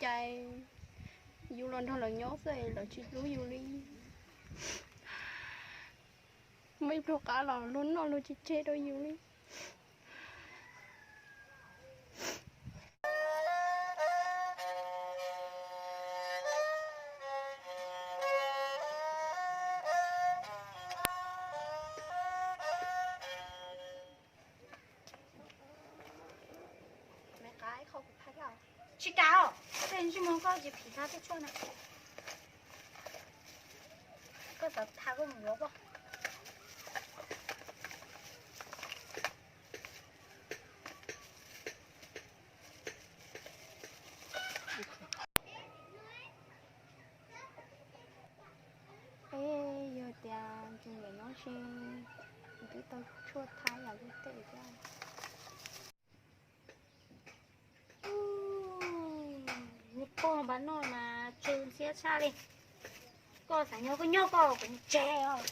Cai yus los nrog lawv nyob xwb lawv tsis hlub yus li. Muaj ib pluag qab los luag noj luag tsis tseg rau yus li. Tsis kav, tej ntsej muag koj tsis phim tau tej tshuaj na. Koj xav tha koj mus yuav poj. Peb yog tias tsis nyiam nyob tsev, twb tau tshuaj thab yam li tej thiab. Nws pog npaj noj mas tsw ntxhiab tshaj li. Koj xav nyob koj nyob koj, kuv mus tsev os.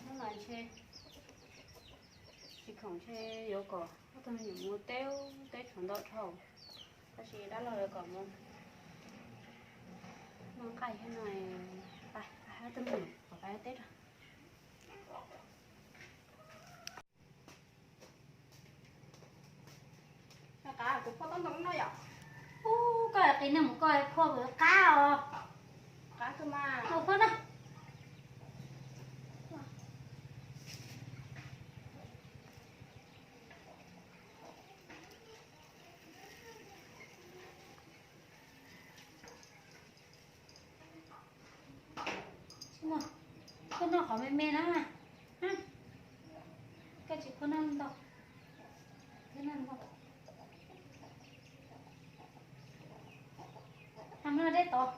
Hnub no ntshe tsis khoom ntshe yuav kom ob tug me nyuam mus teb, teb tshuav ntau dhau, tab sis dab laug lawv kom mus noj nqaij thiab no, pais pais ob tug me nyuam kom pais teb rau. Qab kuv phua tau ntoo no yom. Ub, koj qi neeg mus koj phua kuv qab os. Qab kawg mas. Phua na. Koj noj qhov me me na. Koj tsis khuv noj ntau. Koj noj ntau. Hab noj deb tod.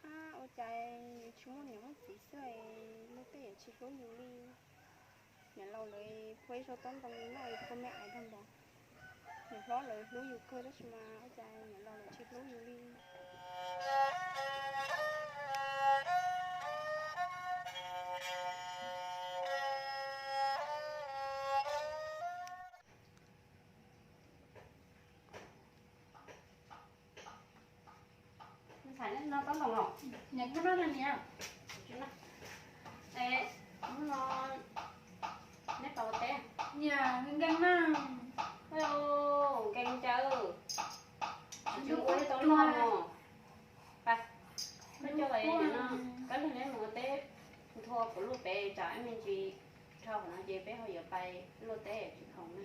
Ab, ua cas yus tsis muaj niam muaj txiv xwb, luag tej yuav tsis hlub yus li. Niam laus lawv phua ib zaug tob ntoo noj phua me ais tag npaum. Niam hlob lawv hlub yus kawg tab sis mas ua cas niam laus lawv tsis hlub yus li. Ntxhais, neb noj tob ntoo los? Niam, koj noj no niam. Es hnub no neb pais ua teb? Niam, nkees na. Nkees cas? Tsis ua tau noj. Pais, koj coj no, kab lwg neb mus ua teb nthua kuv luaj pem tsam ib me ntsis dhau qhov no ces peb ho yuav pais luaj teb tsis khoom na.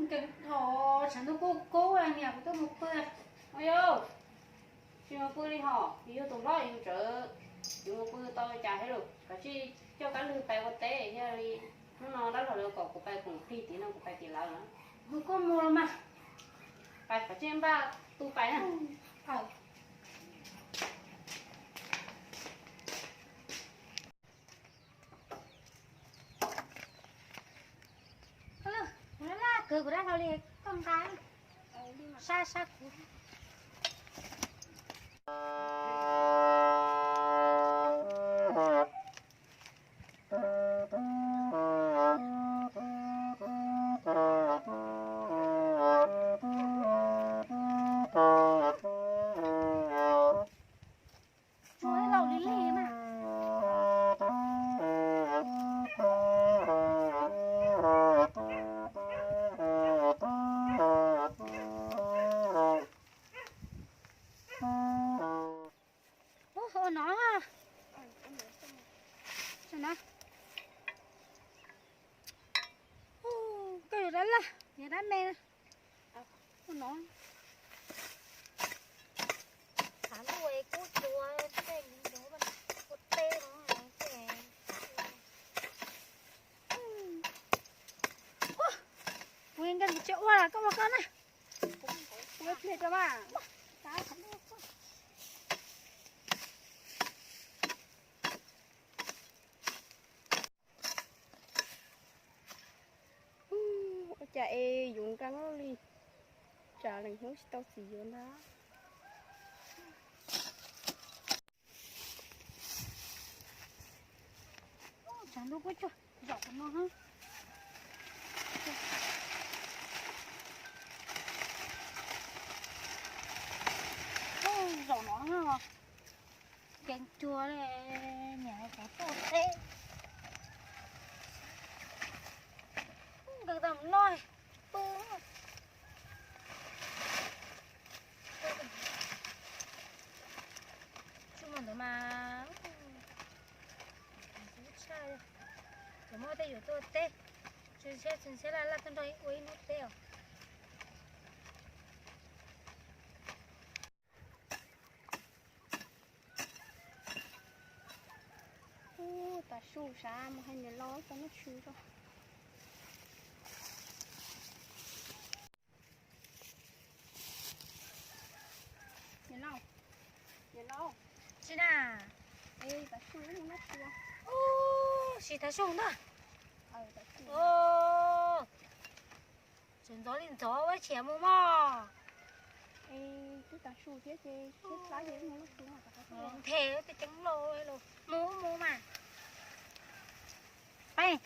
Nkees dhau, tshav ntuj kub kub niam, kuv tuaj mus pw. Ua yau, tsis mus pw li hos, yus yog tus hlob yus tseem yuav mus pw tau cas thiab lauj. Kav tsij coj kab lwg pais ua teb thiaj li, hnub no dab laug lawv kom kuv pais koom plig tid no kuv pais tim lawv na. Mus koj mus los mas. Pais, kav tsij npaj tu pais na. Kuv laj laj kawg kuv dab laug li, koj nqa sab sab kuv. Koj yuav dab laj, yuav dab me na. Ua no. Xav luaj es kub cua tej ntxuav ua teb no ces. Kuv nkag ntsis tsis ua los koj ua koj na. Kuv pliag rau mas. Ua cas es yuav nkag loj li, tsam leej hnub tsis tau txiv yuav ntag. Tshav ntuj kuj tsuag zaum no. Zaum no ces cua niam hais cov tuaj teb. Nkag tau loj pw. Tsuj mus ntawd mas, tshaj, cov muaj tej yuav tuaj teb, tsis ntshe tsis ntshe laj laj tuaj nrog ua ib hnub teb os. Ub, tav su sav mus hais niam laus tau noj su rau. Niam laus, niam laus. Tsis na. Es tav su mus noj su. Ub, tsis tav su ntag. Tseem ntxov li ntxov ua tsis mus mog. Twb tav su thiab ces tshaib plab ces mus noj su. Nthe tej ceeb lauj, mus mus mas. Peb.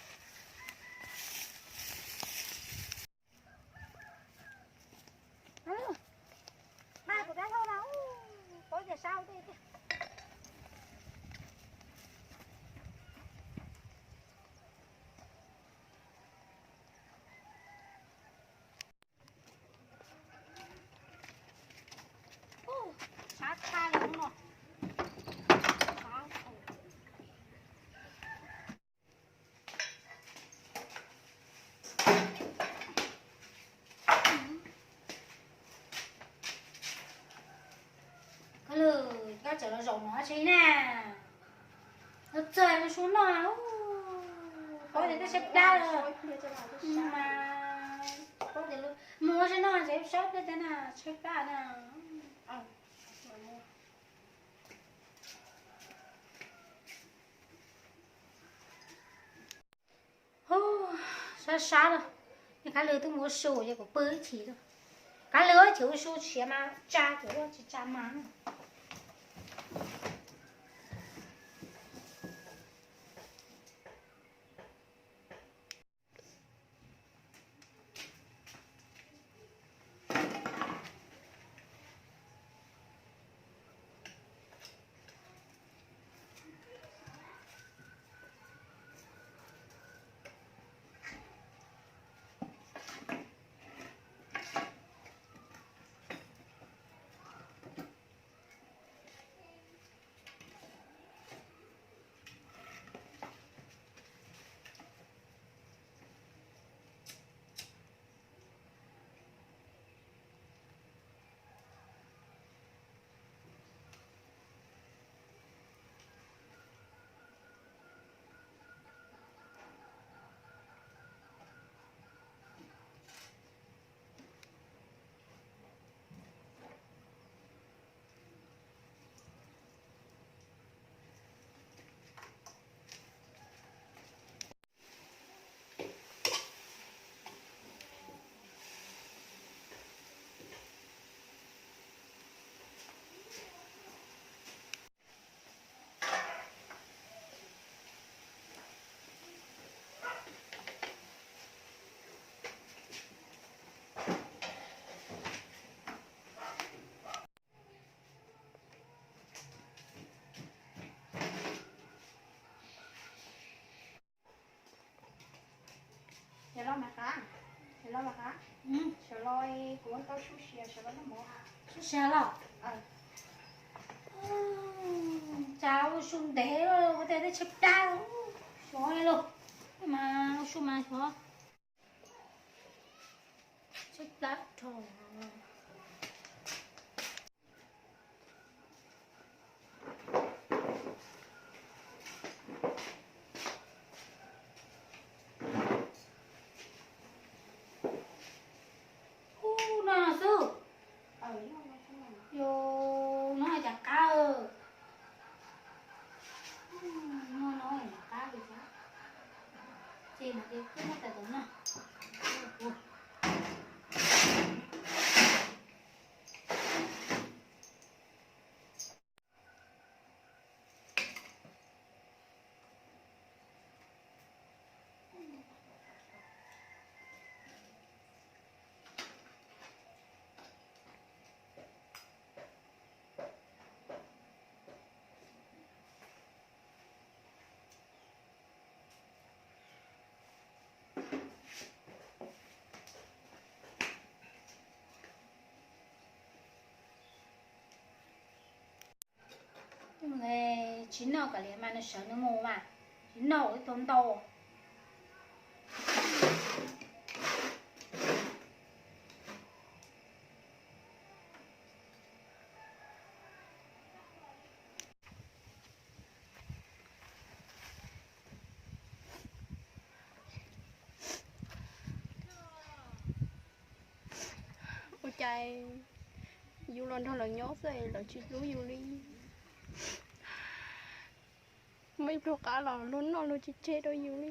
Mas kuv dab laug na, paub tias sab ua tej tiag. Sab tshaj li no. Koj lwm, koj tseem los zaum no tsis na? Los txog los su noj. Paub tias twb tshaib plab lawm mas, paub tias mus ua si noj ces sab pliag tiag na, tshaib plab na. Sab sab lawm, Kab Lwm twb mus ua su ces kuv pw ib chim lawm. Kab Lwm ib chim ua su siav mas tsa kuv tsis tsa mas. Yog los mas qab, yog los mas qab, sawv los kuv tau su siav sawv los noj mov. Su siav los? Cas ua su ntev ua tej tej tshaib plab. Xyov li lauj, mas ua su mas xyov. Tshaib plab rho. Ub, no xwb. Yus no cas qab, no no qab li thiab. Ces no ces koj muab tais tus no. Tsis noj kom liam mas nws sawv nws mus mas, tsis noj ua ib tug ntau. Ua cas yus los nrog lawv nyob xwb lawv tsis hlub yus li. Muaj ib pluag qab los luag noj luag tsis tseg rau yus li.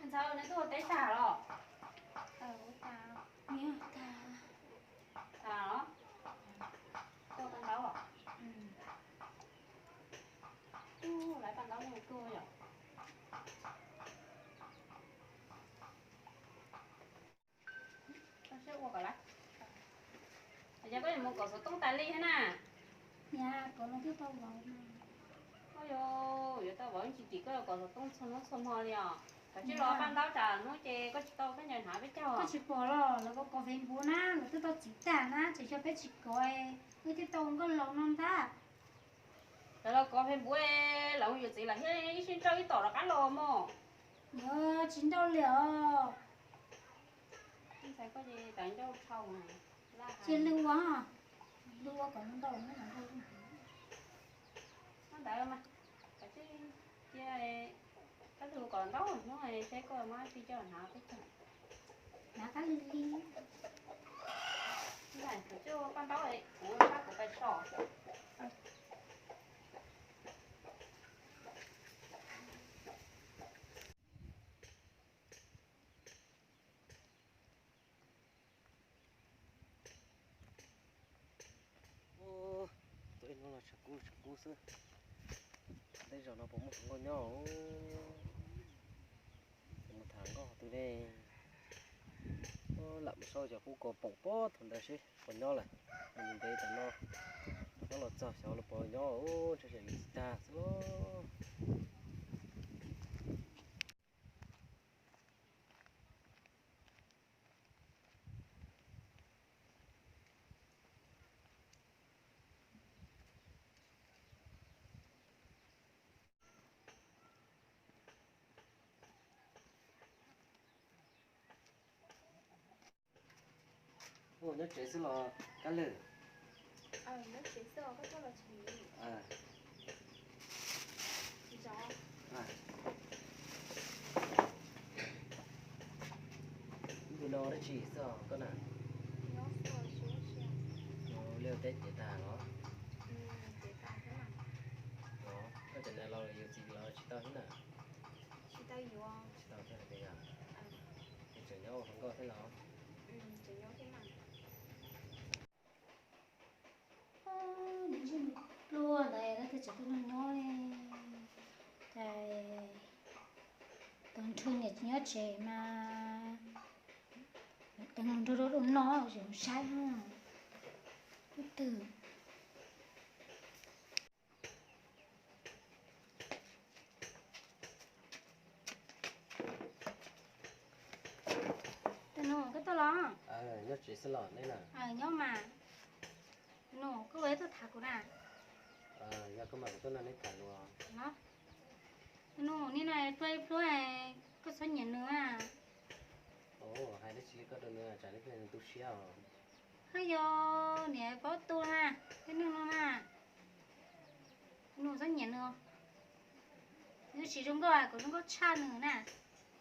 Ntxhais, neb tuaj ua teb tag los? Tag, tag. Tag los? Tuaj paj ntaub os? Ub, lawv paj ntaub zoo kawg yom. Koj siab ua kom lawm. Yog koj yuav mus kov xov tooj tas li thiab na. Nyab, kov los twb tau vauv. Koj yuav, yuav tau vauv tsis tim koj yuav kov xov tooj txhua hnub txhua hmo li os. Kav tsij los paj ntaub tsam hnub ces koj tsis tau khaub ncaws hnav peb caug. Koj tsis pom los lawv kov kov Facebook na, lawv twb tau txiv tag na, tseem xyov peb tsis kov, wb twb tau nkauj laus no ntag. Lawv los kov Facebook, lawv mus yuav txiv lawm thiab ib sij nrauj ib tom rov qab los mog. Yog tsis nrauj li os. Ntxhais koj ces tas ncauj dhau. Cia lwj ua, lwj ua kom ntau ntau. Ntawd mas, cia kab lwj kom ntau hnub seb koj muab tsis coj hnav peb caug. Hnav kab lwj li. Ntxhais, koj paj ntaub, kuv sab kuv pais so. Tuaj ib hnub los tshav kub tshav kub xwb. Tej zaum no puas muaj hluas nkauj nyob? Mus tham nkauj twg ne? Lam mus saib cov qub ko poom pob thaum ntawd seb puas nyob lawm. Mus ntev tas no, nyob los txog xyov los puas nyob, ntshe yus tsis tag xwb. Ua nyob tsev xwb los Kab Lwm? Tus no dab tsi xwb koj na? Liaj teb cev tag los? Koj cov Txiv los tsis tau thiab na? Tsis tau yuav. Tsis tau thiab los yog? Es tseem nyob ua hluas nkauj thiab los? Tseem nyob thiab mas. Nws ntsej muag pluag ntawd leej twg tseem tuaj nrog nyob li. Cas tus ntxhais niam tsis nyob tsev mas teev hluas nraug rau no tseem mus saib ib twg. Tus nus, koj tuaj los? Nyob tsev xwb los neb na? Nyob mas. Tus nus, koj ua ib tuaj tham kuv na. Yog koj mas kuv tuaj nrog neb tham lus. Tus nus, nim no pluag pluag, koj txhob nyiam nws na. Hais dab tsi li koj rau nws tsam ib pliag nws tu siab os. Haj yog niam paub tu na, tej neeg no na. Tus nus txhob nyiam nws. Nws tsis zoo nkauj, kuv zoo nkauj tshaj nws na.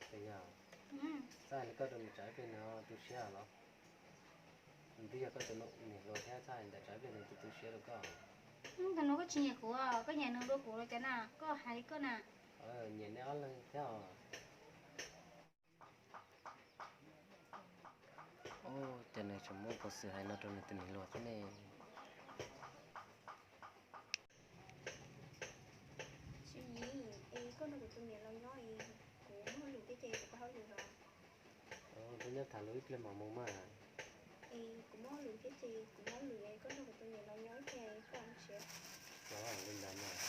Txhob hais li koj rau nws tsam ib pliag nws tu siab los. Nws twb yog koj tus niam hluas thiab, txhob hais ntawd tsam ib pliag nws tu tu siab rau koj. Tus nus, koj tsis nyiam kuv, koj nyiam nws dua kuv los cas na, koj hais li koj na. Nyiam nej ob leeg thiab os. Ua cas nws tseem muaj peev xwm hais no rau nws tus niam hluas thiab ne? Tsis, es koj nrog kuv tus niam laus nyob es kuv muaj hauj lwm thiab ces kuv pab hauj lwm los? Peb nyob tham lus ib pliag mam mus mas. Es kuv muaj hauj lwm thiab ces kuv muaj hauj lwm es koj nrog kuv tus niam laus nyob ib pliag koj mus tsev. Li ntawd mas.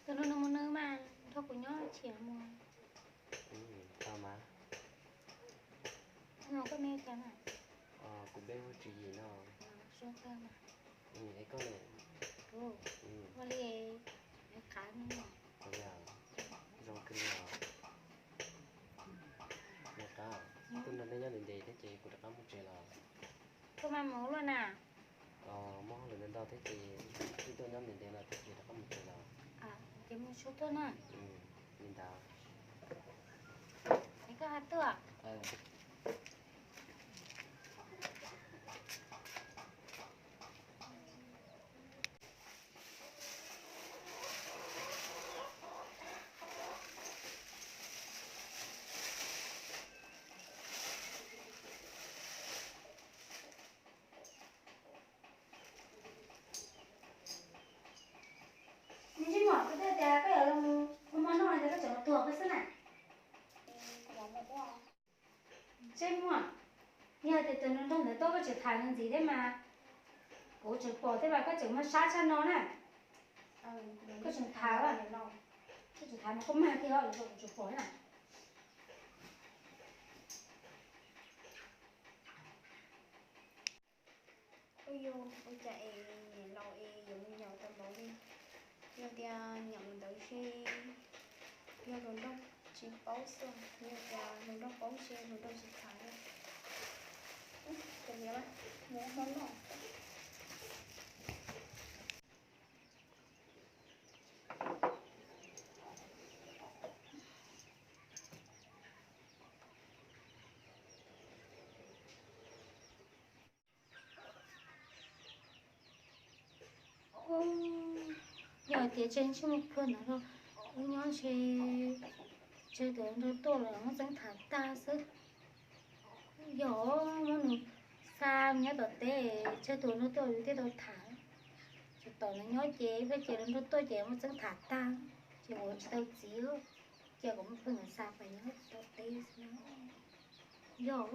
Tus nus, nws mus nws mas, nrog kuv nyob chim mus. Tau mas. Koj me cas na? Kuv npe hu Tswv Yim no. Zoo kawg mas. Es koj ne? Kuv hu li Nyiaj Qav no. Zoo kawg li os. Nyiaj Qav, tuaj nrog nej nyob ntev ntev thiab ces kuv rov qab mus tsev los. Koj mas mus luaj na. Muaj hauj lwm ntau ntau thiab ces wb tuaj nyob ntev ntev lawm thiab ces rov qab mus tsev los. Ces mus tsuag tuaj na. Li ntawd. Es koj ho tuaj. Ntsej muag, koj twb tias koj yuav los mus ua hmo noj ces koj tseem los tuag koj xwb na. Ntsej muag, yog tias tus nraug ntawd tuaj koj tseem tham nws ntxiv thiab mas. Kuv tseem pom thiab mas koj tseem muaj sab tshaj no na. Koj tseem tham, koj tseem tham mas koj mag kiag os, kuv tseem pom na. Ua yog ua cas es niam laus es yuav mus nyaum tau npaum li? Yog tias nyaum li ntawd ces yog hluas nraug tsis paub xwb, yog tias hluas nraug paub ces hluas nraug tsis tham li. Mus hmo noj. Yog tias tseg ntsej muag pluag ntawd los wb nyob ntshe tseg tus nraug tuaj los muab txeeb tham tag xwb. Yog muab nws xa nyob tom teb, tseg tus nraug tuaj yus thiaj tau tham. Tseem tom nws nyob ces ib pliag ces nraug tuaj ces muab txeeb tham tag, ces kuv tsis tau txiv, ces kuv muab pheej nws xa pais nyob tom teb xwb. Yog.